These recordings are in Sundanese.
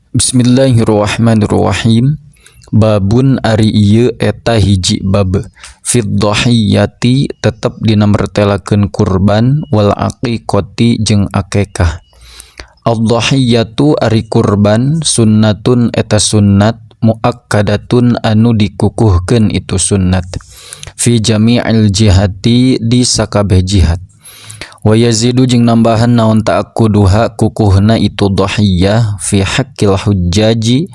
Bismillahirrahmanirrahim. Babun ari ieu eta hiji bab fid dhahiyati tetep dina mertelakeun kurban wal aqiqati jeung akekah. Ad-dhahiyatu ari kurban sunnatun eta sunnat muakkadatun anu dikukuhkeun itu sunnat fi jami'il jihati di sakabeh jihad. Wa yazidu jeung nambahan naon ta'akkuduha kukuhna itu dhahiyah fi haqqil hujjaji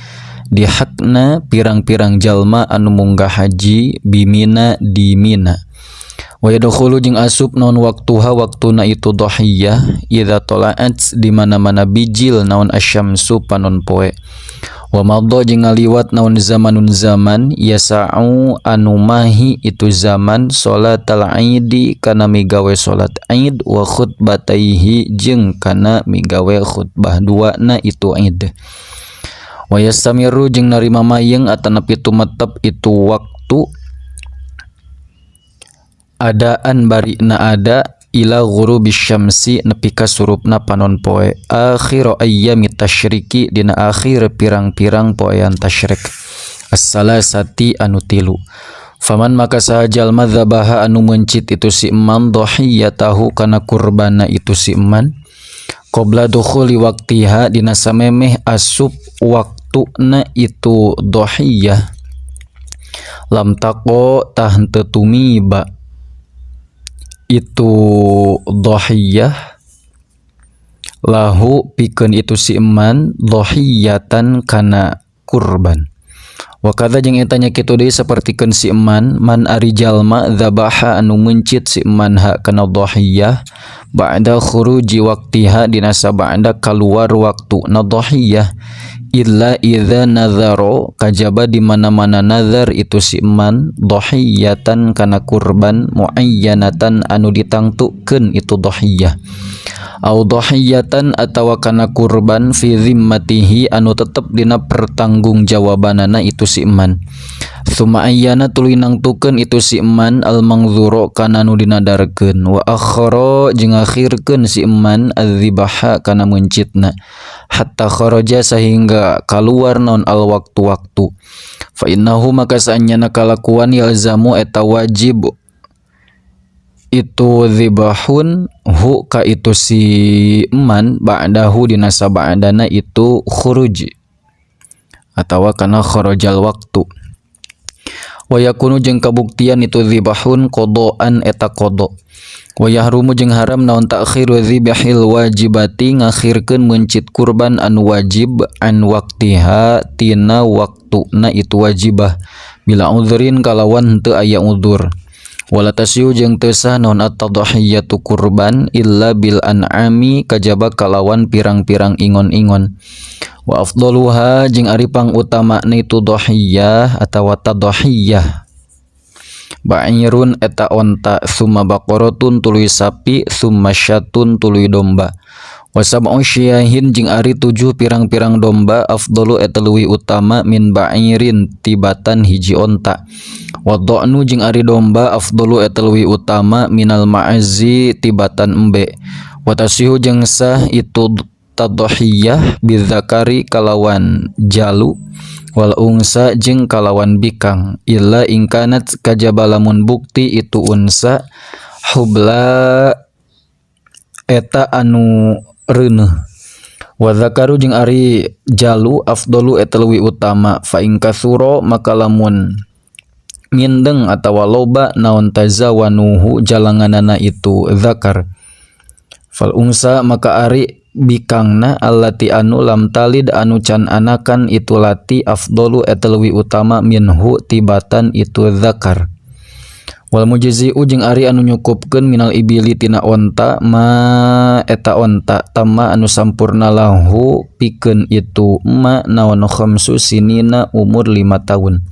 di hakna pirang-pirang jalma anu munggah haji bimina di Mina. Wa yadkhulu jeung asup naon waktuha waktuna itu dhahiyah idza tala'at di mana-mana bijil naon asyamsu panon poe. Wa madha jeung ngaliwat naon zamanun zaman yasa'u anu mahi itu zaman salatal aidi kana migawe salat aid wa khutbataihi jeung kana migawe khutbah duana itu aid. Wa yastamiru jeung narima mayeng atanapi tumetep itu waktu adaan barina ada ila ghurubi syamsi nepi ka surupna panon poe akhir ayyami tasyriki dina akhir pirang-pirang poean tasyrik as-salasati anu tilu. Faman maka saha jalma dzabaha anu mencit itu si eman dhahiyatahu kana kurbana itu si eman qabla dukhuli waqtiha dina samemeh asup waktuna itu dhahiyah lam taqo tah henteu tumiba itu dhahiyah lahu pikeun itu si eman dhahiyatan kana kurban. Wa kadza jeung eta nya kitu deui sapertikeun si eman man ari jalma dzabaha anu mencit si eman ha kana dhahiyah ba'da khuruji waqtiha dina sabada kaluar waktuna dhahiyah illa idza nazaro kajaba di mana-mana nazar itu si eman dhahiyatan kana kurban muayyanatan anu ditangtukeun itu dhahiyah au dhahiyatan atawa kana kurban fi zimmatihi anu tetep dina pertanggungjawabanana itu si eman. Suma ayyana tuluy nangtukeun itu si eman al mangzuro kana nu dinadarkeun wa akhara jeung ngakhirkeun si eman adzibaha kana mencitna hatta kharaja sehingga kaluar naon al waktu-waktu. Fa innahu maka saanyana kalakuan yalzamu eta wajib itu dzibahun hu ka itu si eman ba'dahu dina saba'dana itu khuruj atawa kana kharajal waktu. Wa yakunu jeung kabuktian itu dzibahun qadaan eta qada. Wa yahrumu jeung haram naon ta'khiru dzibahil wajibati ngakhirkeun mencit kurban anu wajib an waqtiha tina waktuna itu wajibah bila udhrin kalawan henteu aya udzur. Wala tasyu jeung teu sah naon at-tadhiyatu kurban illa bil an'ami kajaba kalawan pirang-pirang ingon-ingon. Wa afdaluha jeung ari pangutamana itu dhahiyah atawa tadhiyah ba'irun eta onta summa baqaratun tuluy sapi summa syatun tuluy domba. Wa sab'u syiahin jeung ari 7 pirang-pirang domba afdalu eta leuwih utama min ba'irin tibatan hiji onta. Wa dha'nu jeung ari domba afdalu eta leuwih utama minal ma'azi tibatan embe. Wa tasihu jeung sah itu tadhiyah bizakari kalawan jalu wal unsa jeung kalawan bikang illa ingkanat kajaba lamun bukti itu unsa hubla eta anu reuneuh. Wa zakaru jeung ari jalu afdalu eta leuwih utama fa in kasura maka lamun mindeng atawa loba naon tazawanuhu jalanganana itu zakar fal unsa maka ari bikangna allati anu lam talid anu can anakan itu lati afdalu eta leuwih utama minhu tibatan itu zakar. Wal mujzi'u jeung ari anu nyukupkeun minal ibili tina onta ma eta onta tamma anu sampurna lahu pikeun itu ma naon khamsu sinina umur 5 tahun.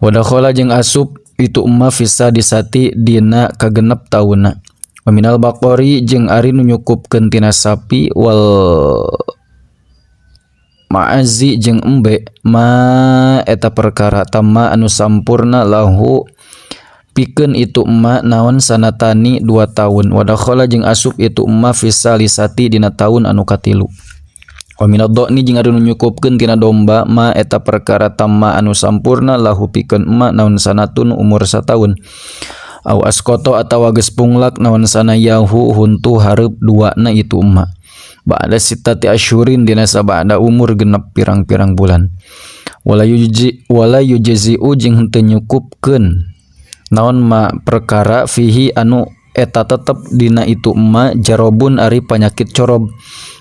Wa dakhala jeung asup itu ma fisa disati dina kagenep taunna. Wa minal baqari jeung ari nu nyukupkeun tina sapi wal ma'azi jeung embe ma eta perkara tamma anu sampurna lahu pikeun itu ma naon sanatani 2 tahun. Wa dakhala jeung asup itu ma fisalisati dina taun anu katilu. Wa minad dha'ni jeung ari nu nyukupkeun tina domba ma eta perkara tamma anu sampurna lahu pikeun ma naon sanatun umur sataun. Au asqata atawa geus punglak naon sanayahu huntu hareup duana itu emma. Ba'da sittati asyhurin dina sabada umur genep pirang-pirang bulan. Wala yujzi wala yujzi'u jeung henteu nyukupkeun naon ma perkara fihi anu eta tetep dina itu emma jarobun ari panyakit corob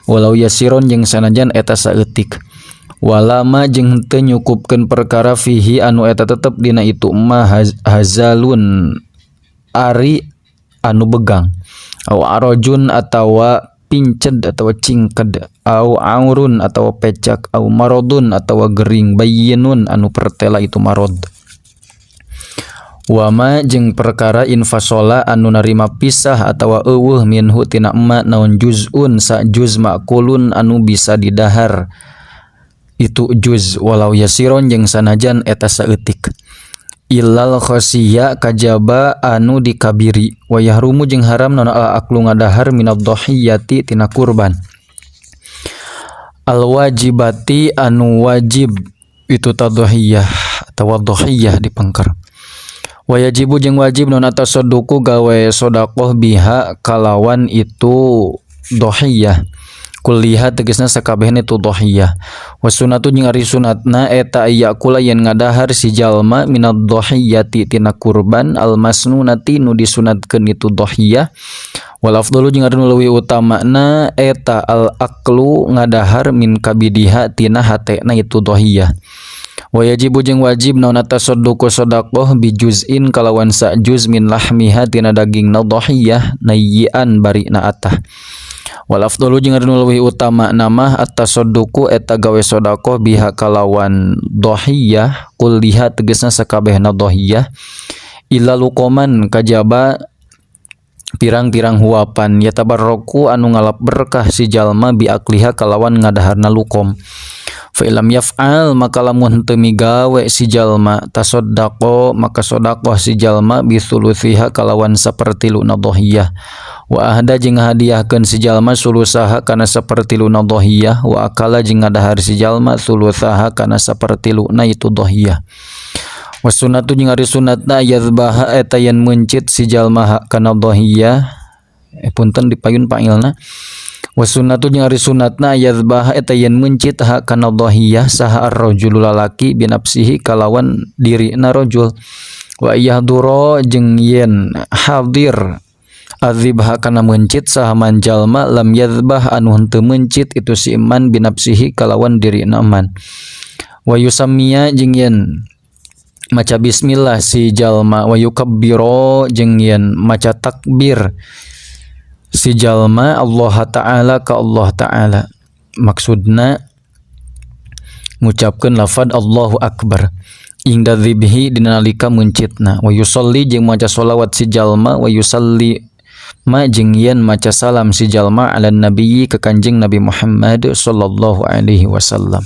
walau yasiron jeung sanajan eta saeutik walama jeung henteu nyukupkeun perkara fihi anu eta tetep dina itu emma hazalun ari anu begang au arojun atawa pinced atawa cingked au aurun atawa pecak au marodun atawa gering bayyinun anu pertela itu marod. Wama jeung perkara infasola anu narima pisah atawa eueuh minhu tina emma naon juz'un sa juz makulun anu bisa didahar itu juz walau yasiron jeung sanajan eta saeutik ilal khosiya kajaba anu dikabiri wa yahrumu jeung haram naon al aklu ngadahar minad dhahiyati tina kurban al wajibati anu wajib itu tadhiyah atawa dhahiyah dipengker. Wa yajibu jeung wajib non atasadduqu gawe sedekah biha kalawan itu dhahiyah kulliha tegasna sakabehna itu dhahiyah. Wa sunnatu jeung ari sunatna eta ayakula yen ngadahar si jalma minad dhahiyati tina kurban al masnunati nu disunatkeun itu dhahiyah. Wal afdalu jeung ari nu leuwih utamana eta al aklu ngadahar min kabidiha tina hatena itu dhahiyah. Wa yajibu jeung wajib naon tasadduqu sadaqah bi juz'in kalawan sa juz min lahmiha tina dagingna dhahiyah nayyian barina atah. Wal afdalu jeung ari nu leuwih utama nama at-tasadduqu eta gawe sedekah biha kalawan dhahiyah kulliha tegasna sakabehna dhahiyah illa luqaman kajaba pirang-pirang huapan yatabarraku anu ngalap berkah si jalma bi akliha kalawan ngadaharna luqam. Fa illam yaf'al maka lamun henteu migawe si jalma tasaddaqo maka sedekah si jalma bi thuluthiha kalawan sapertiluna dhahiyah wa ahda jeung ngahadiahkeun si jalma sulusaha kana sapertiluna dhahiyah wa akala jeung ngadahar si jalma thuluthaha kana sapertiluna itu dhahiyah. Wa sunnatu jeung ari sunatna yadzbaha eta yen meuncit si jalma kana dhahiyah punten dipayun pangilna. Wa sunnatu jeung ari sunatna yadzbaha eta yen meuncit ha kana dhahiyah saha ar-rajulu lalaki binafsihi kalawan dirina rajul wa yahdura jeung yen hadir adzibha kana meuncit saha man jalma lam yadzbah anu henteu meuncit itu si iman binafsihi kalawan dirina man wa yusammiya jeung yen maca bismillah si jalma wa yukabbira jeung yen maca takbir si jalma Allah Ta'ala ka Allah Ta'ala maksudna ngucapkeun lafad Allahu Akbar inda dzibhi dina nalika meuncitna wa yusalli jeung maca sholawat si jalma wa yusalli ma jeung yen maca salam si jalma ala nabiyyi ka kanjeng Nabi Muhammad sallallahu alaihi wasallam.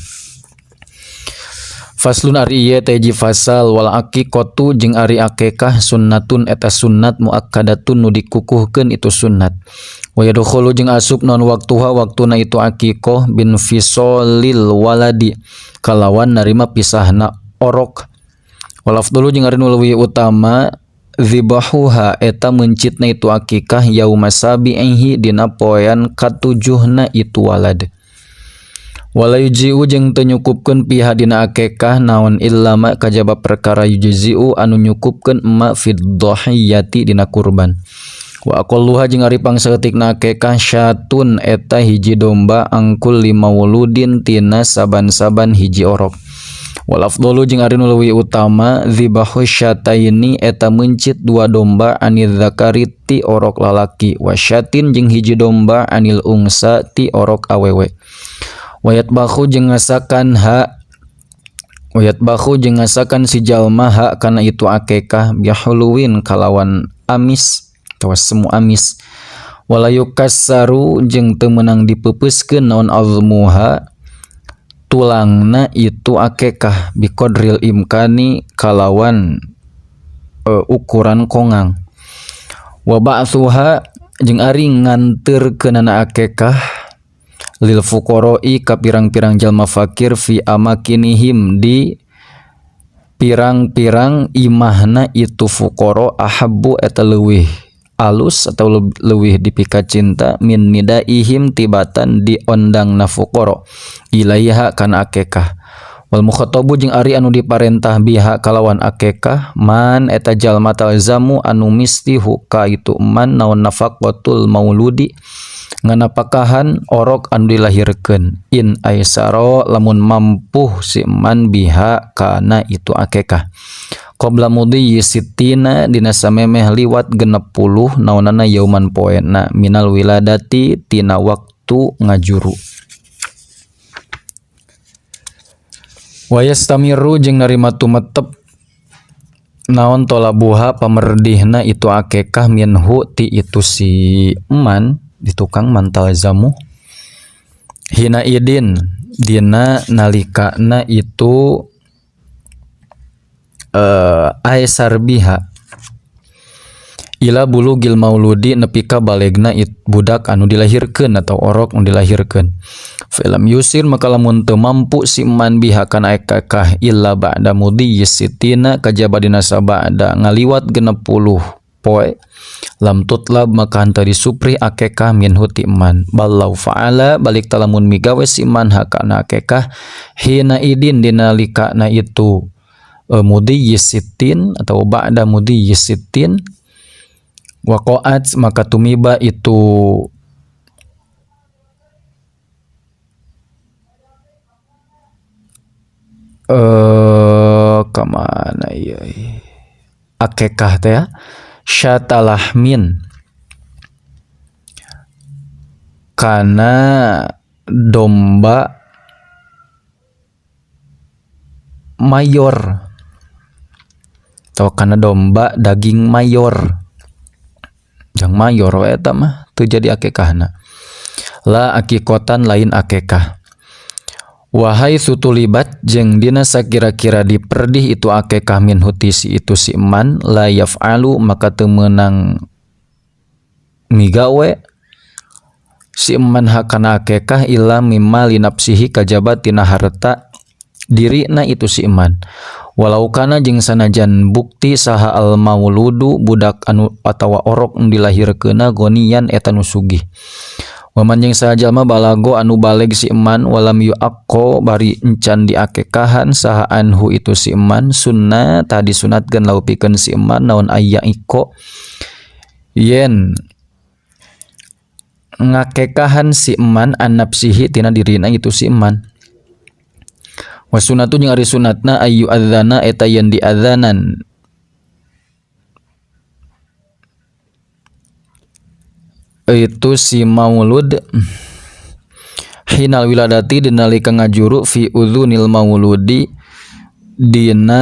Faslun ari ieu teh hiji fasal wal aqiqatu jeung ari akikah sunnatun eta sunnat muakkadatun nu dikukuhkeun itu sunnat. Wa yadkhulu jeung asup non waktuha waktuna itu aqiqah bin fisolil waladi kalawan narima pisahna orok. Wal afdalu jeung ari nu leuwih utama zibahuha eta meuncitna itu akikah yauma sabi'ihi dina poean katujuhna itu walad. Wala yujzi'u jeung teu nyukupkeun piha dina akikah naon illa ma kajaba perkara yujzi'u anu nyukupkeun ma fid dhahiyati dina kurban. Wa aqalluha jeung ari pangsaeutikna akikah syatun eta hiji domba angkul lima wuludin tina saban-saban hiji orok. Wal afdalu jeung ari nu leuwih utama dzibahu syataini eta meuncit dua domba anil zakari ti orok lalaki wa syatin jeung hiji domba anil ungsa ti orok awewe. Wayat bahu jeung ngasakan ha wayat bahu jeung ngasakan si jalma ha kana itu akekah bihuluwin kalawan amis atawa semu amis. Wala yukassaru jeung teu meunang dipeupeuskeun naon azmuha tulangna itu akekah biqadril imkani kalawan ukuran kongang. Wa ba'thuha jeung ari nganteurkeunana akekah Lil fuqara'i ka pirang-pirang jalma fakir fi amakinihim di pirang-pirang imahna itu fuqara ahabbu eta leuwih alus atau leuwih dipika cinta min nidaihim tibatan diondangna fuqara ilaiha kana akekah. Wal mukhatabu jeung ari anu diparentah biha kalawan akekah man eta jalma talzamu anu misti huka itu man naon nafaqatul mauludi nganapakahan orok anu dilahirkeun in aisaro lamun mampuh si man biha kana itu akekah qabla mudhi sittina dina samemeh liwat 60 naonana yauman poena minal wiladati tina waktu ngajuru. Wa yastamiru jeung narima tumetep naon tolabuha pamerdihna itu akekah minhu ti itu si man di tukang mantal zamu hina idin dina nalikana itu aesar biha ila bulugil mauludi nepi ka balegna budak anu dilahirkeun atau orok anu dilahirkeun. Film yusir maka lamun teu mampu si man biha kana akekah illa ba'da mudhi sitina kajaba dina sabada ngaliwat 60 poe lam tutlab maka henteu disupri akekah minhu ti man ballau fa'ala balik talamun migawe si man hakana akekah hina idin dina likana itu mudhi sitin atau ba'da mudhi sitin waqa'at maka tumiba itu kamana ieu akekah teh ya syatalahmin kana domba mayor atau kana domba daging mayor jang mayor we eta mah teu jadi akekahna la akikotan lain akekah. Wahai sutulibat jeung dina sakira-kira diperdih itu akekah min hutisi itu si man la yaf'alu maka teu meunang migawe si man hakana akekah illa mimma li nafsihi kajaba tina harta dirina itu si man. Walau kana jeung sanajan bukti saha al mauludu budak anu atawa orok nu dilahirkeunna gonian eta nu sugih. Waman jeung saha jalma balago anu baleg si eman walam yu'aqqo bari encan diakekahan saha anhu itu si eman sunnah tadi sunatkeun laupikeun si eman naon aya iko yen ngakekahan si eman an nafsihi tina dirina itu si eman. Wa sunnatu jeung ari sunatna ayu adzana eta yen diadzanan itu si maulud hinal wiladati dina nalika ngajuru fi udzunil mauludi dina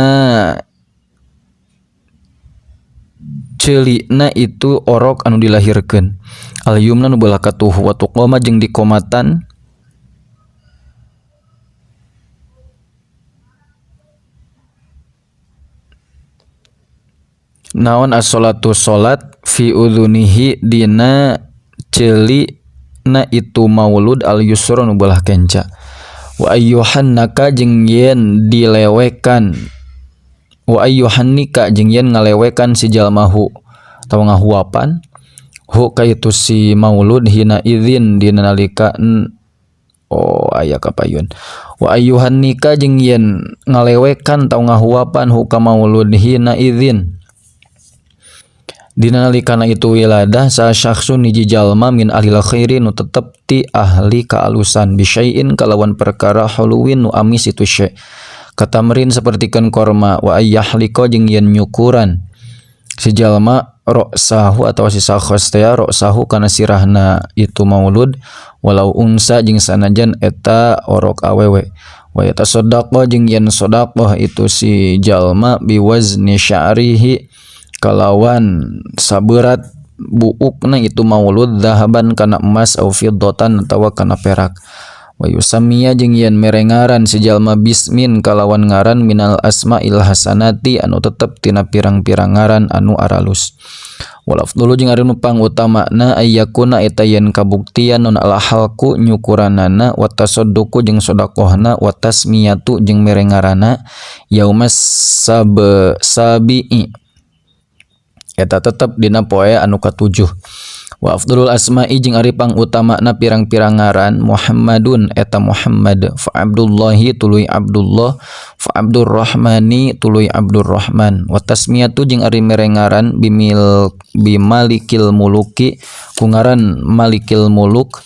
ceulina itu orok anu dilahirkeun al yumna nu belah katuh wa tuqama jeung dikomatan naon as-sholatu sholat fi udzunihi dina ceuli na itu maulud al yusra nu belah kenca wa ayyuhannaka jeung yen dilewekan wa ayyuhannika jeung yen ngalewekan si jalmahu atawa ngahuapan hu ka itu si maulud hina idzin dina nalika oh aya kapayun wa ayyuhannika jeung yen ngalewekan atawa ngahuapan hu ka maulud hina idzin dina nalikana itu wiladah sa syakhsun hiji jalma min ahlil khairi nu tetep ti ahli kaalusan bisyai'in kalawan perkara huluwin nu amis itu syai' katamrin sapertikeun korma wa ayyahlika jeung yen nyukuran si jalma roksahu atawa si sakhos teh roksahu kana sirahna itu maulud walau unsa jeung sanajan eta orok awewe wa yatasaddaqo jeung yen sedekah itu si jalma biwazni sya'rihi kalawan saberat buukna itu maulud zahaban kana emas au fiddatan atawa kana perak. Wa yusammiya jeung yen mere ngaran si jalma bismin kalawan ngaran minal asmail hasanati anu tetep tina pirang-pirang ngaran anu aralus. Wal afdalu jeung ari nu pangutamana ayyakuna eta yen kabuktian non al halqu nyukuranana wa tasadduqu jeung sedekahna wa tasmiyatu jeung mere ngaranna yaumas sabi'i eta tetep dina poe anu katujuh. Wa afdalul asma'i jeung ari pangutamana pirang-pirang ngaran Muhammadun eta Muhammad fa Abdullahi tuluy Abdullah fa Abdurrahmani tuluy Abdurrahman. Wa tasmiyatu jeung ari mere ngaran bimil bimalikil muluki ku ngaran Malikil Muluk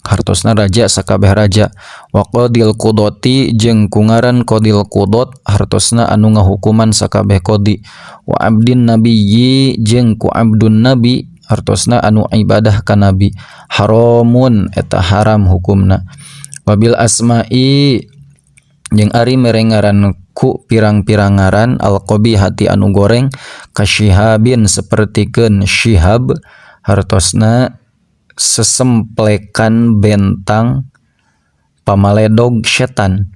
hartosna raja sakabeh raja. Wa qadil qudati jeung ku ngaran Qadil Qudot hartosna anu ngahukuman sakabeh qadi. Wa abdin nabiyyi jeung ku abdun nabi hartosna anu ibadah ka nabi. Haramun eta haram hukumna. Wabil asma'i jeung ari mere ngaran ku pirang-pirang ngaran alqabihati anu goreng kasyihabin sapertikeun syihab hartosna sesemplekan bentang pamaledog setan.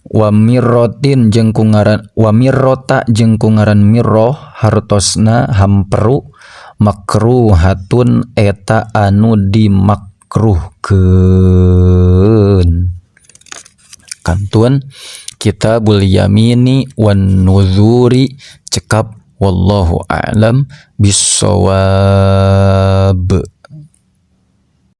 Wa mirrotin jeung ku ngaran wa mirrota jeung ku ngaran mirroh hartosna hamperu makruhatun eta anu dimakruhkeun. Kantun Kitabul Yamini wan Nuzuri cekap wallahu a'lam bissawab.